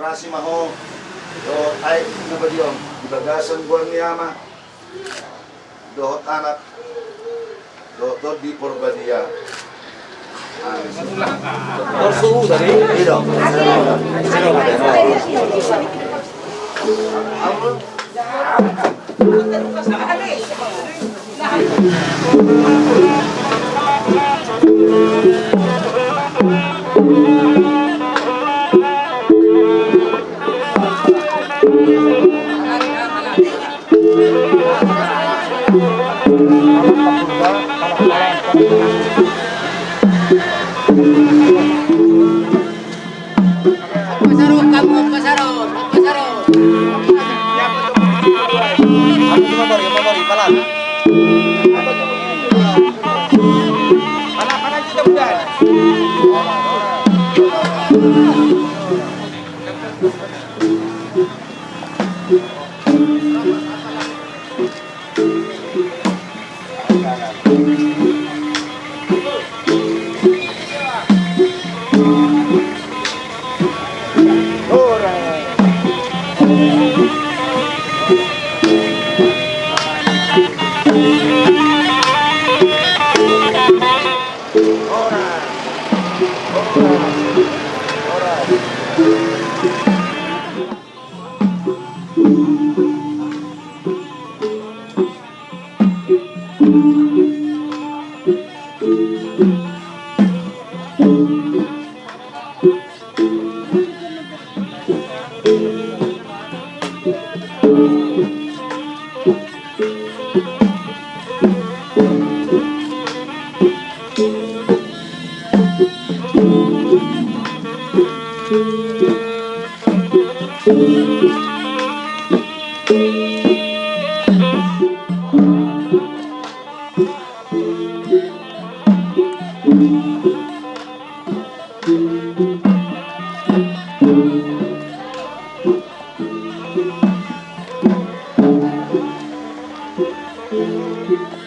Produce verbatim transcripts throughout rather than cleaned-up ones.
Asi ma ho dohot Aek Parbadia on di bagasan goar ni Ama dohot Anak dohot Tondi Parbadia. Amin. Torsu tadi. Iya.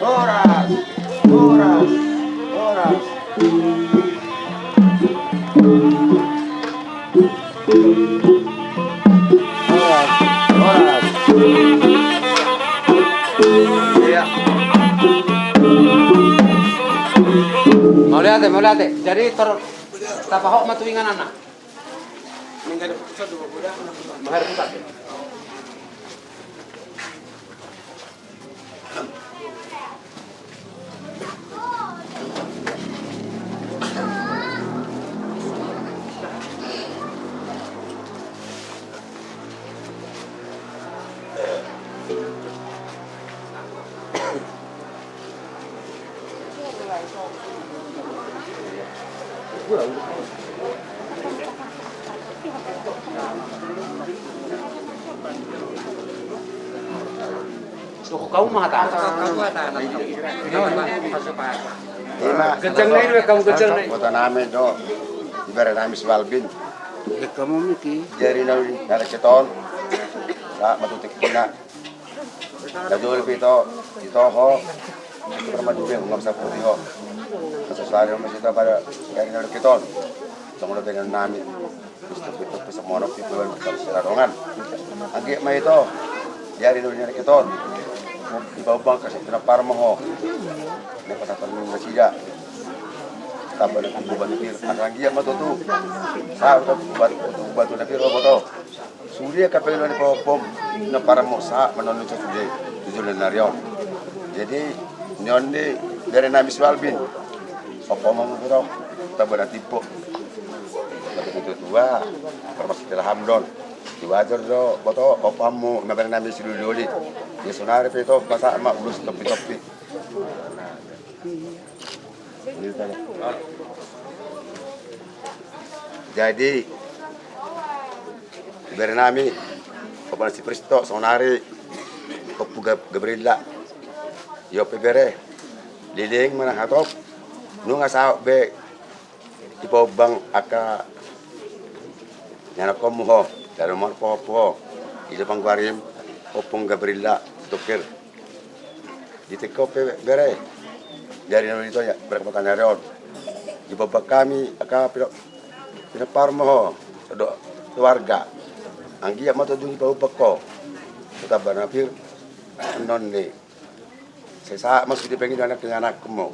Horas, horas, horas. Horas, horas. Iya. Mauliate, mauliate. Jadi tor-, tapahot ma tu ingananna. Menghadap pusat. Dohot hamu ma hata. Ima. Ganjang na i do, hamu ganjang na i. Huta nami do, ibebere nami si Balbin. Jadi na uli na reke ton. Sa matutik pina. Na jolo pe ito, ito ho. Ito permadube, ngam sapu di ho. Asa sari masih ito pada, jadi na reke ton. Tong lo bere nami. Pitu, pitu, pitu, samono, pitu, pitu, pitu, sadongan. Anggiat ma ito, di ari na uli na reke ton. Dipaubang kasi pinampar ma ho. Dipasahat ma nasida. Tamba na tubu batu pir, anggiat ma tutu. Sa, ubat, ubat, ubat na pir, ubat, ubat. Sude angka pangidoan ni pahompom, pinampar ma ho sahat ma nuaeng sude, tu joloan ni ari on. Jadi, nion ni bere nami si Balbin. Pahompom ma ho, tamba na timbo. Tapi tutu tua, termasuk tilaham don. Di wajar do, boto, pahompom ma bere nami si Doli-doli. Ia sonari pe ito, pasahat ma ulos topi-topi. Jadi, bere nami, pahompom si Pristo, sonari, Ompu Gab-, Gabrilla. Ia pe bere, leleng ma na hatop, nunga saut be, dipaubang angka, nianakhonmu ho, dalan ma ho, ho, ho. Ilo panggoarim, Ompu Gabrilla, Tokir. Di tingki on pe bere. Jadi na uli ito ia, bere kota ni ari on. Dipaubang hami, angka pina-, pinampar ma ho, do, keluarga. Anggiat ma tondung i paubak ho tu tamba na pir. Annon ni, sai sahat ma sude pangidoan ni anakmu,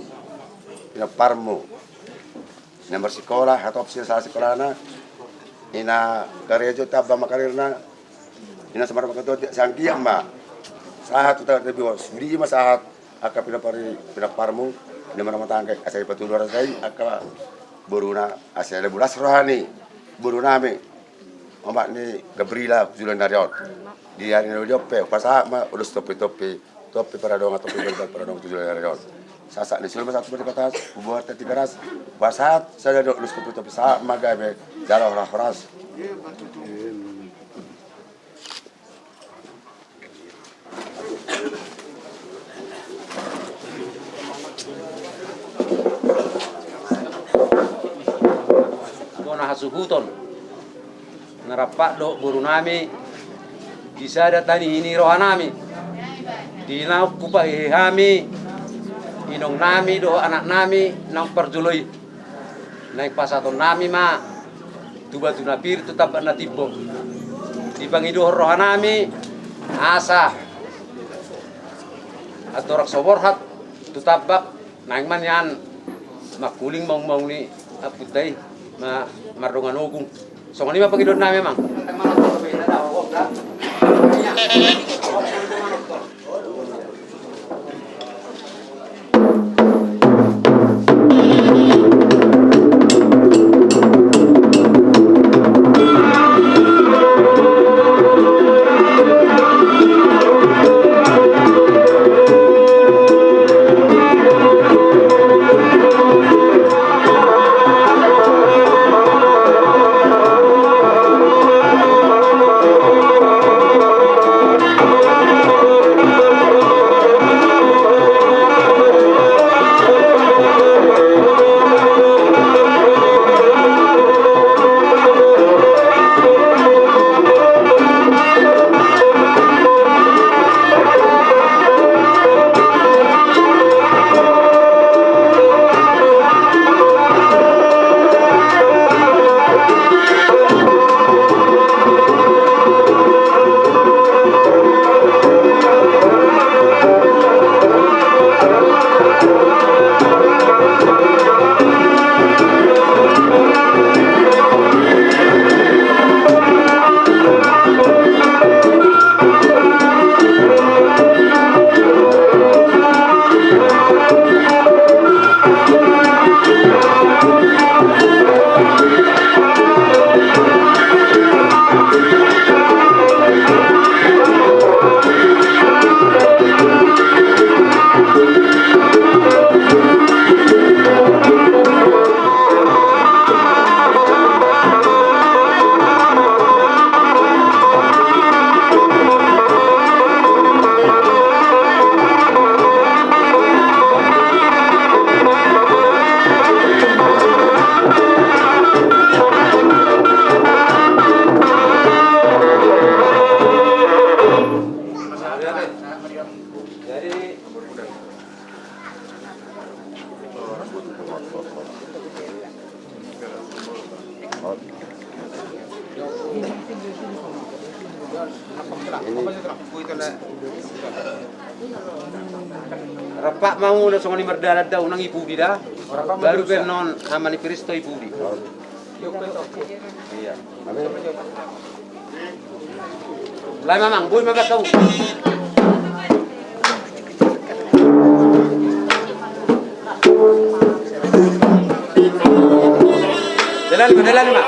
pinomparmu, na marsikola, hatop sian sahat sikolana, i na karejo tamba ma karirna, i na so marmangkaton, sai anggiat ma sahat tu tamba na pir, sude ma sahat angka pinompar, pinomparmu, na marrumah tangga, asa dipatudu rohana, sai angka boruna, asa laho las roha ni borunami, omak ni Gabriela tu joloan ni ari on. Di ari na uli on pe, hupasahat ma ulos tompi-tompi, tompi paradongan, tompi paradongan tu joloan ni ari on. Sahat-sahat ni solu ma sahat tu Tigaras, huboan tu Tigaras, hupasahat sada ulos tompi-tompi, sahat ma gabe jala horas-horas. Bona hasuhuton na rap dohot borunami di sada tanihi ni rohanami, di naung hupahehe hami inongnami dohot anaknami naung parjolo i. Naeng pasahatonnami ma tu batu na pir, tu tambak na timbo. Dipangidohon rohanami asa andorang so borhat tu tambak, naeng ma nian mangkuling maung-maung ni ompunta i, ma-, mardongan ogung. Songon i ma pangidoannami, amang. Rap ma muna songon i mardalan da, unang i pudi da. Baru pe annon Ama ni Kristus i pudi. Iya. Lae, amang, boi ma bahen hamu. Dalani ma, dalani ma.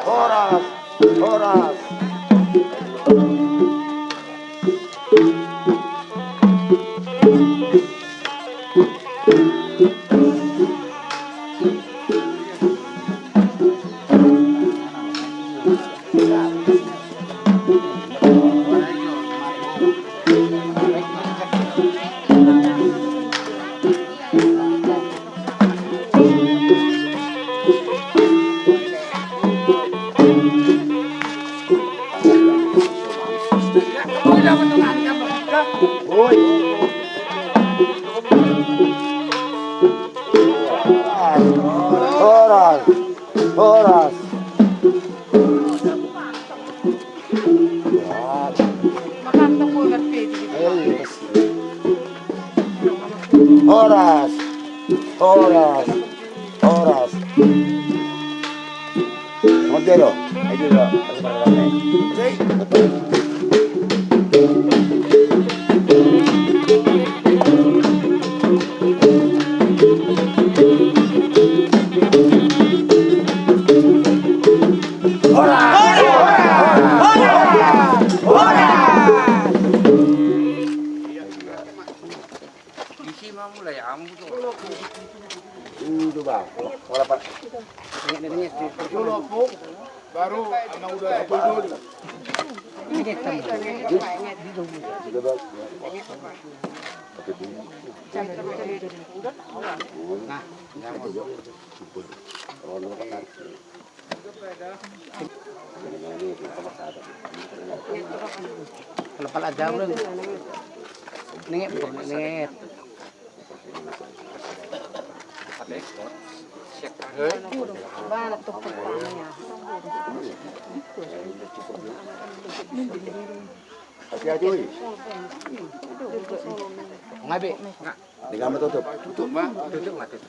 Horas, horas. Horas, horas. Horas, horas, horas. Montero. Isi ma mulai ambu tu. Itu, Bang. Pola, Pak. Baru emang udah sepuluh dulu. Nah, pala-pala jauh, Bang. Ninget, ninget. Hati-hati, oi. Ngabe? Tinggal ma tutup. Tutup ma. Tutup ma, tutup.